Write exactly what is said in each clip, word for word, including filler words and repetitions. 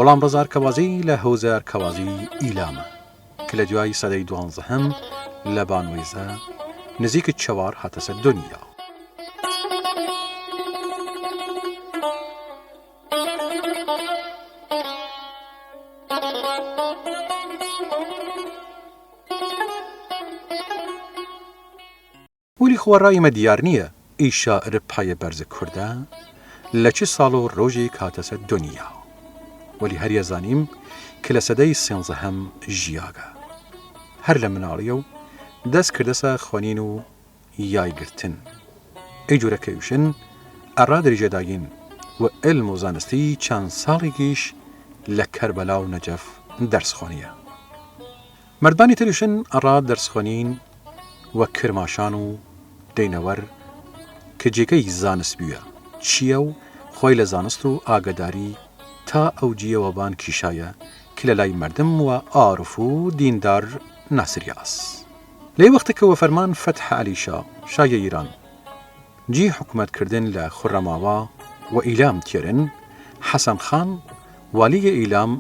غوڵامڕەزا ئەرکەوازی لە هەوزە ئەرکەوازی ئیلامە ک لە دویای سەدەی دوانزەهەم لە بانویزە نزیک چەوار هاتەسە دنیا. وەلی خوەڕا ئیمە دیار نییە ئی شاعر پایە بەرز کوردە لە چ ساڵ و ڕۆژیگ هاتەسە دنیا، وەلی هەر یەزانیم ک لە سەدەی سێنزەهەم ژیاگە، هەر لە مناڵیەو دەس کردەسە خوەنین و یایگرتن. ئی جوورە کەیوشن ئەڕا دریژەداین وە ئیلم و زانستی چەن ساڵیگیش لە کەربەلا و نەجەف دەرس خوەنیە. مەردمانی تریشن ئەڕا دەرس خوەنین وە کرماشان و دەینەوەر ک جێگەی زانست بویە چییە و خوەی لە زانست و ئاگەداری تا ئەو جییە وەبان کیشایە ک لەلای مەردم وە عارف و دیندار ناسریاس. لەی وەختە ک وە فەرمان فەتح عەلی شا، شای ئیران، جی حکومەت کردن لە خورەماوا وە ئیلام تیەرن، حەسەن خان والییە ئیلام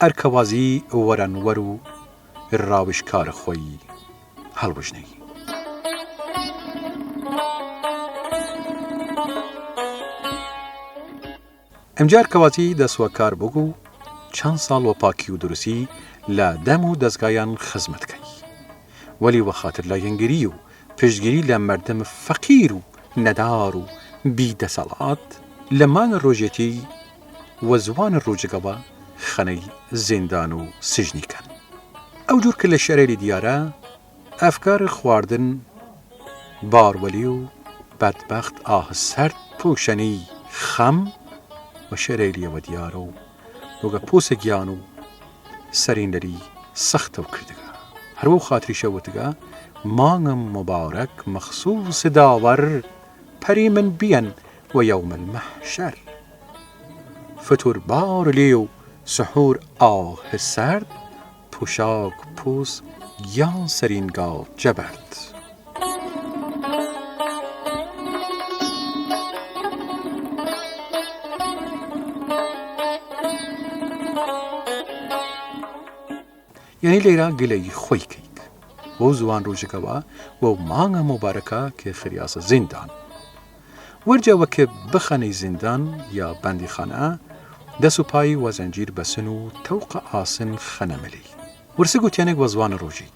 ئەرکەوازی وەرانوەر و راویژکار خوەی هەڵوژنەی. ئمجا ئەرکەوازی دەس وە کار بوگ و چەن ساڵ وە پاکی و دروسی لە دەم و دەزگایان خزمەت کەی، وەلی وە خاتر لایەنگری و پشتگیری لە مەردم فەقیر و نەدار و بی دەسەڵات لە مانگ ڕۆژێتی وە زوان ڕووجگەوە خەنەی زیندان و سجنی کەن. ئەو جوور ک لە شعرەیلی دیارە، ئەفکار خواردن باروەلی و بەدبەخت ئاه سەرد پووشەنی خەم وە شعرەیلیەوە دیارە و وەگە پووس گیان و سەرین لەلی سەختەو کردگە. هەر وەو خاتریشە وتگە، مانگ مبارک مخصوص داور، پەری من بیەن وە یەوم المەحشەر. فتور بارلی و سحور ئاه سەرد، پوشاک پووس گیان سەرین گاڵ جەبەرد. یەعنی لەیرا گلەی خوەی کەیگ وەو زوان ڕووژگەوە وەو مانگە موبارەکە ک خریاسە زیندان. وەرجە وە ک بخەنەی زیندان یا بەندیخانە، دەس و پای وە زەنجیر بەسن و تەوقە ئاسن خەنە ملی. ورسگ و تیەنگ وە زوان ڕووژی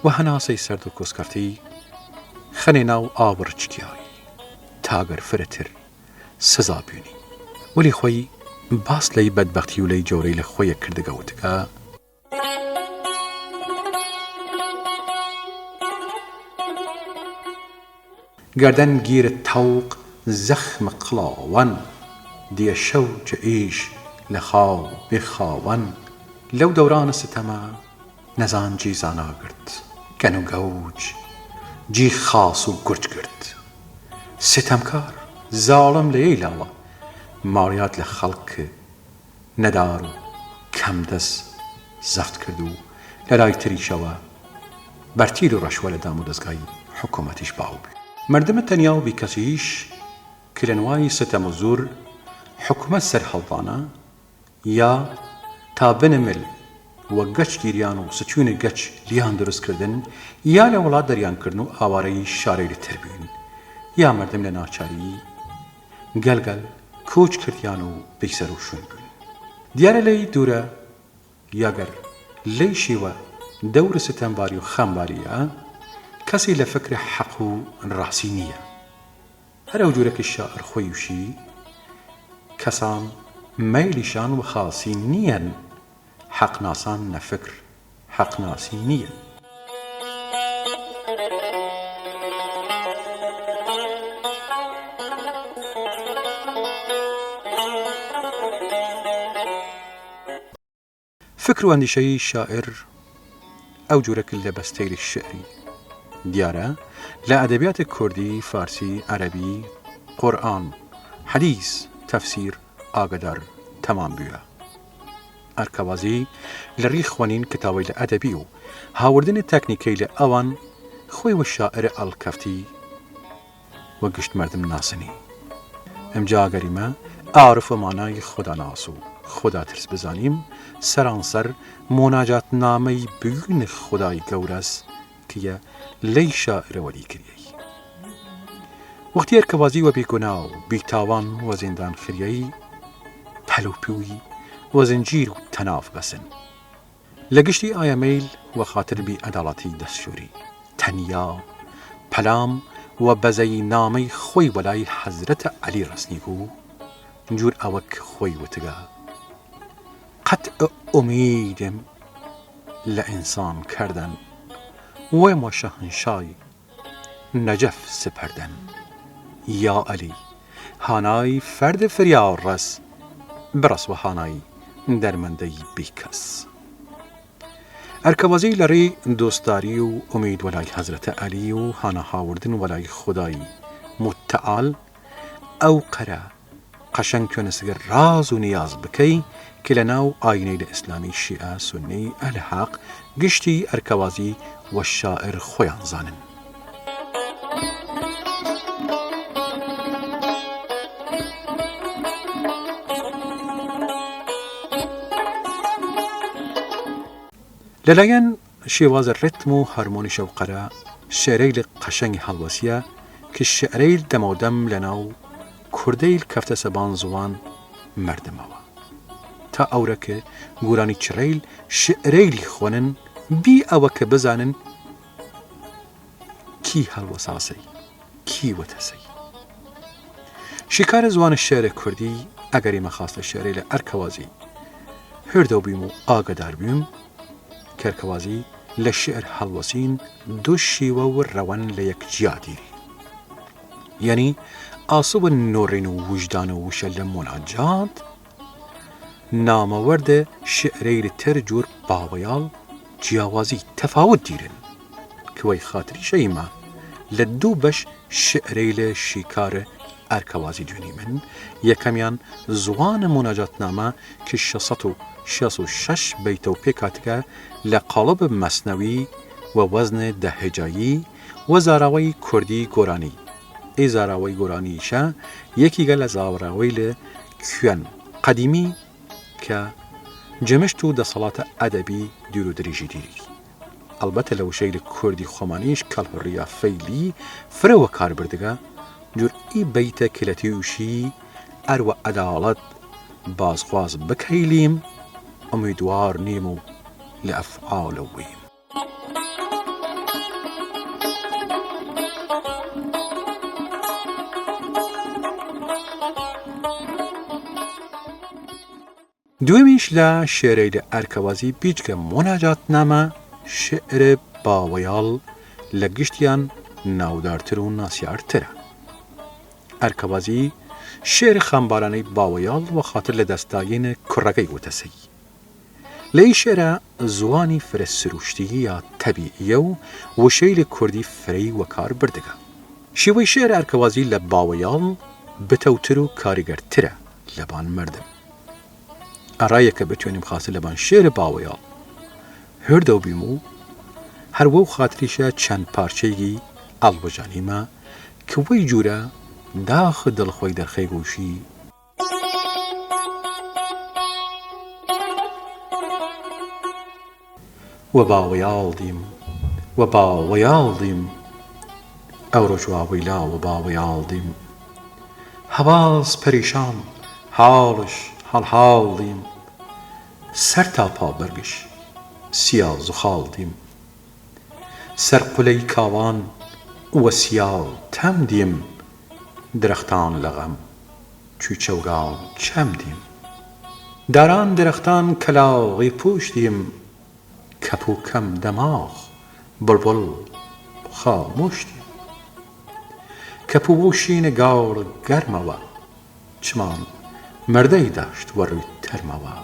وە هەناسەی سەرد و کۆسکەفتی خەنێ ناو ئاو ڕچکیاوی تا گەر فرەتر سزا بوینی. وەلی خوەی باس لەی بەدبەختی و لەی جەورەی لە خوەیە کردگە وتگە، گەردەن گیرد تەوق زەخم قڵاوەن، دیە شەو جە ئیش لە خاو بێ خاوەن. لەو دەورانە ستەمە نەزان جی زانا گرد، گەن و گەوج جی خاس و گورج گرد. ستەمکار زاڵم لەیەی لاوە ماڵیات لە خەڵک نەدار و کەم دەس زەفت کرد و لەلای تریشەوە بەرتیل و ڕەشوە لە دام و دەزگای حکومەتیش باو بوی. مەردم تەنیا و بیکەسیش ک لە نوای ستەم و زوور حکومەت سەر هەڵدانە، یا تا بنمل وە گەچ گیریان و ستوین گەچ لیان دروس کردن، یا لە وڵات دەریان کردن و ئاوارەی شارەیل تر بوین، یا مەردم لە ناچاری گەل گەل کووچ کردیان و بیسەر و شوون بوین. دیارە لەی دورە یا گەر لەی شیوە دەور ستەمباری و خەمباریە کەسی لە فکر حەق و ڕاسی نییە. هەر ئەو جوورە ک شاعر خوەی وشی، کەسان مەیلیشان وە خاسی نیەن، حەقناسان نە فکر حەقناسی نیەن. فکر و ئەندیشەی شاعر ئەو جوورە ک لە بەستەیل شعری دیارە لە ئەدەبیات کوردی، فارسی، عەرەبی، قورئان، حەدیس، تەفسیر، ئاگەدار تەمام بویە. ئەرکەوازی لە ری خوەنین کتاوەیل ئەدەبی و هاوردن تەکنیکەیل ئەوان خوەی وە شاعر ئەڵکەفتی و گشت مەردم ناسنی. ئمجا گەریمە عارف و مانای خوداناس و خوداترس بزانیم، سەرانسەر مۆناجاتنامەی بوین خودای گەورەس ک یە لەی شاعرە وەلی کریەی. وەختی ئەرکەوازی وە بیگونا و بیتاوان وە زیندان خریەی، پەلوپوی وە زنجیر و تەناف بەسن. لە گشتی ئایەمەیل وە خاتر بیعەداڵەتی دەسشوری، تەنیا پەلام وە بەزەینامەی خوەی وەلای حەزرەت عەلی رەسنیگ و جوور ئەوەک خوەی وتگە، قەتع ئومیدم لە ئنسان کردن، وەێم وە شەهنشای نەجەف سپردن. یا عەلی، هانای فەرد فریاڕەس، بڕەس وە هانای دەرمەندەی بیکەس. ئەرکەوازی لە ری دوستداری و ئومید وەلای حەزرەت عەلی و هاناهاوردن وەلای خودای موتەعال، ئەو قەرە قەشەنگ تۊەنستگە راز و نیاز بکەی ک لەناو ئاینەیل ئسلامی شیعە، سونی، ئەهل حەق، گشتی ئەرکەوازی وە شاعر خوەیان زانن. لەلایەن شێوازە ڕێتم و هەرمۆنیش ئەو قەرە شێعرەیل قەشەنگ هەڵوەسیە ک شێعرەیل دەمەودەم لەناو کوردەیل کەفتەسە بان زوان مەردمەوە. تا ئەورە ک گورانی چڕەیل شێعرەیلی خوەنن بی ئەوە ک بزانن کی هەڵوەساسەی، کی وتەسەی. شیکارە زوان شێعرە کوردی، ئەگەر ئیمە خاسە شێعرەیلە ئەرکەوازی هردەو بیم و ئاگەدار بیم، ک ئەرکەوازی لە شێعر هەڵوەسین دو شیوە و رەوەن لە یەک جیا دیری. یەعنی ئاسووە نۆرین و ووژدانە وشە لە مۆناجات، نامەوەردە شێعرەیل تر جوور باوەیاڵ جیاوازی تەفاوت دیرن، ک وەی خاتریشە ئیمە لە دو بەش شێعرەیل شیکار ئەرکەوازی دوینیمن. یەکەمیان زوان مۆناجاتنامە ک شەش سەد و شەست و شەش بەیتەو پێکاتگە لە قاڵب مەسنەوی و وەزن دەهجایی و زاراوەی کوردی گۆرانی. ئی زاراوەی گۆرانیشە یەکیگە لە زاراوەیل کویەن قەدیمی ک جمشت و دەسەڵاتە ئەدەبی دور و دریژی دیری. ئەڵبەتە لە وشەیل کوردی خوەمانیش کەڵهڕیا فەیلی فرە وەکار بردگە، جوور ئی بەیتە ک لەتی وشی، ئەر وە عەداڵەت بازخواز بکەیلیم، ئومیدوار نیم و لە ئەفعاڵەو ویم. دویمیش لە شێعرەیل ئەرکەوازی بیجگە مۆناجاتنامە شێعر باوەیاڵ لە گشتیان ناودارتر و ناسیارترە. ئەرکەوازی شێعر خەمبارانەی باوەیاڵ وە خاتر لە دەسداین کوڕەگەی وتەسەی. لە ئی شێعرە زوانی فرە سروشتی یا تەبیعیە و وشەیل کوردی فرەی وەکار بردگە. شیوەی شێعر ئەرکەوازی لە باوەیاڵ بتەوتر و کاریگەرترە لەبان مەردم. ئەڕاێ ک بتوێنیم خاسە لەبان شێعر باوەیاڵ هردەو بیم و هەر وەو خاتریشە چەن پارچەیگی ئەڵوژانیمە ک وەی جوورە داخ دڵ خوەی دەرخەیگ و شی، وە باوەیاڵ دیم، وە باوەیاڵ دیم، ئەو رۆژ واوەیلا وە باوەیاڵ دیم. هەواڵ پەریشان، حاڵش هەڵهاڵ دیم، سەر تا پا بەرگش سیا زوخاڵ دیم. سەر قولەی کاوان وە سیاو تەم دیم، درەختان لە غەم چوی چەوگان چەم دیم. داران درەختان کەلاغی پووش دیم، کەپوو کەم دەماغ بڵبڵ خامووش دیم. کەپوو وەو شینە گاوڵ گەرمەوە، چمان مەردەی داشت وە روی تەرمەوە.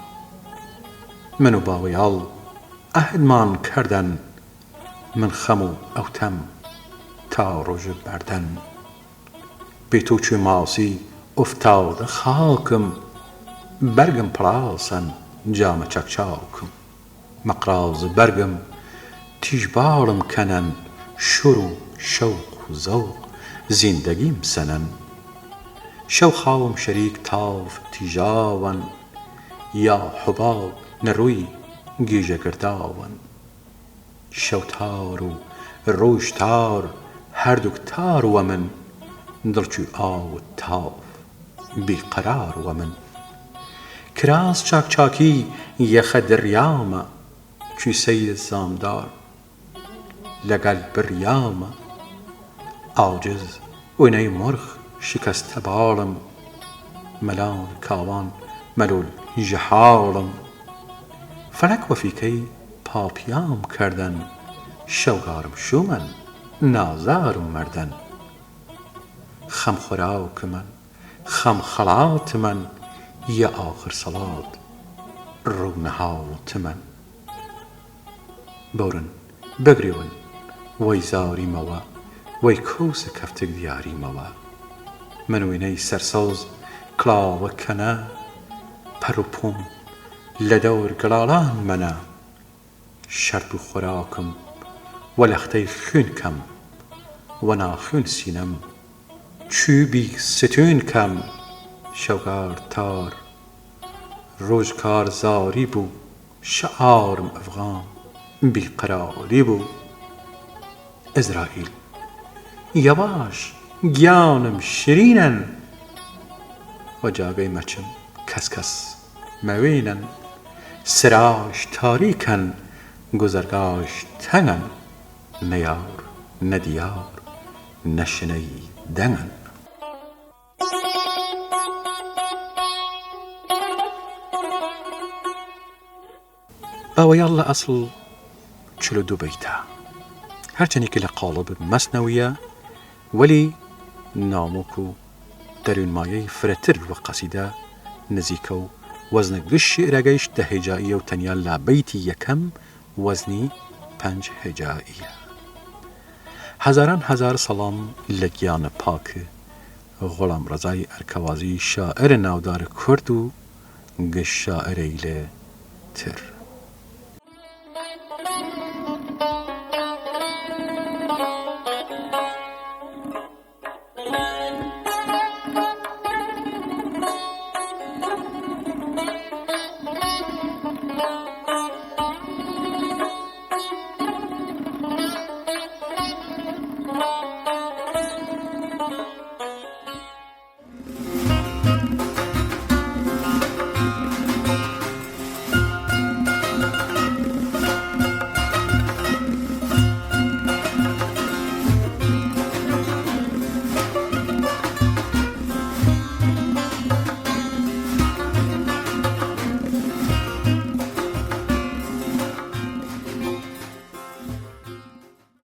من و باوەیاڵ ئەهدمان کەردەن، من خەم و ئەوتەم تا روژ بەردەن. بی تو چوی ماسی ئفتاودە خاکم، بەرگم پڵاسەن جامە چەکچاوکم. مەقراز بەرگم تیژباڵم کەنەن، شور و شەوق و زەوق زیندەگیم سەنەن. شەو خاوم شەریک تاو تیژاوەن، یا حباب نروی گیژە گرداوەن. شەو تار و رووژ تار، هەردوگ تار وە من، دڵ چوی ئاو و تاو بیقەرار وە من. کراس چاکچاکی یەخە دریامە، چوی سەیل زامدار لەگەل بریامە. ئاجز وینەی مرخ شکەستە باڵم، مەلان کاوان مەلول ژە حاڵم. فەلەک وەفیکەی پاپیام کەردەن، شەوگارم شوومەن نازارم مەردەن. خەم خوەراکمەن، خەم خەڵاتمەن، یە ئاخر سەڵات ڕوو نەهاڵتمەن. بەورن بگریون وەی زاریمەوە، وەی کوسە کەفتگ دیاریمەوە. من وینەی سەرسەوز کڵاوە کەنە، پەر و پوم لە دەور گڵاڵان مەنە. شەرپ و خوەراکم وە لەختەی خوین کەم، وە ناخوین سینەم چوبی ستوین کەم. شەوگار تار، رووژ کارزاری بوو، شەعارم ئەفغان بیقەراری بوو. ئیزرائیل یەواش گیانم شرینەن، وە جاگەی مەچم کەس کەس مەوینەن. سراش تاریکەن، گوزەرگاش تەنگەن، نە یار نە دیار نە شنەی دەنگەن. باوەیاڵ لە ئەسڵ چل و دو بەیتە، هەرچەنی ک لە قاڵب مەسنەویە، وەلی نامۆک و دەرونمایەی فرەتر وە قەسیدە نزیکە و وەزنە گشت شیعرەگەیش دە هیجائیە و تەنیا لا بەیتی یەکەم وەزنی پەنج هیجائیە. هەزاران هەزار سەڵام لە گیانە پاک غوڵام ڕەزای ئەرکەوازی، شاعر ناودار کورد و گشت شاعرەیلێ تر.